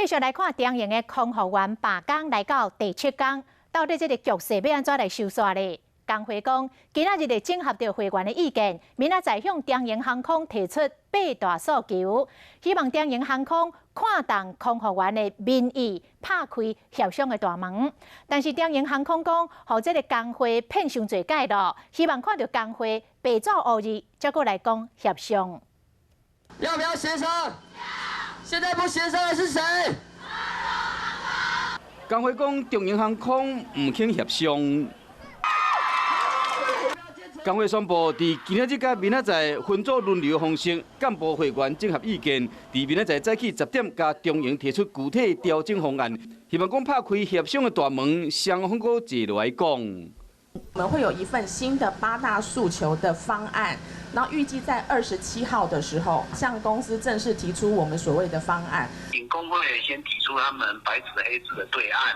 繼續來看中營的空服員罷工來到第七工，到底這个局勢欲按怎來收煞咧？工會講，今仔日會整合著會員的意見，明仔載向中營航空提出八大訴求，希望中營航空看重空服員的民意，拍開協商的大門。但是中營航空講，予這个工會騙傷濟擺囉，希望看著工會白晝烏日，才閣來講協商。要不要協商？現在不協商的是誰？工會講，中營航空毋肯協商。工會宣布，佇今仔日佮明仔載分組輪流方式，幹部會員整合意見，佇明仔載早起10點，共中營提出具體調整方案，希望講拍開協商的大門，雙方閣坐落來講。我們會有一份新的八大訴求的方案，然後預計在27號的時候向公司正式提出我們所謂的方案。請工會先提出他們白紙黑字的對案，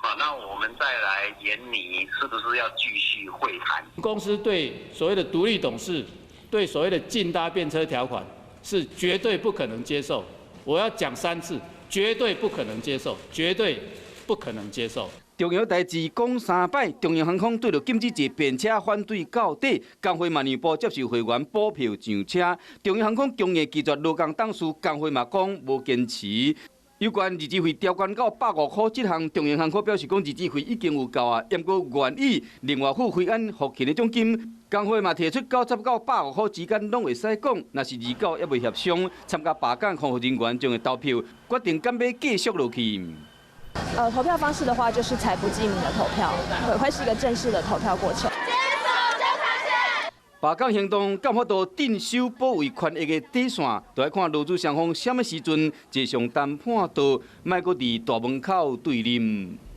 啊，那我們再來研擬是不是要繼續會談。公司對所謂的獨立董事，對所謂的禁搭便車條款是絕對不可能接受。我要講三次，絕對不可能接受，絕對不可能接受。重要代誌講三擺，中營航空對著禁止坐便車反對到底，工會嘛讓步接受會員補票上車。中營航空強硬拒絕勞工董事，工會嘛講無堅持。有關日資費調懸到150塊這項，中營航空表示講日資費已經有夠啊，毋過願意另外付飛安復勤的獎金。工會嘛提出90到150塊之間攏會使講，若是29猶未協商，參加罷工空服人員將會投票決定敢欲繼續落去。投票方式的話，就是採不記名的投票，會是一個正式的投票過程。罷工行動敢有法度鎮守保衛權益的底線，就愛看勞資雙方啥物時陣坐上談判桌，莫閣佇大門口對啉。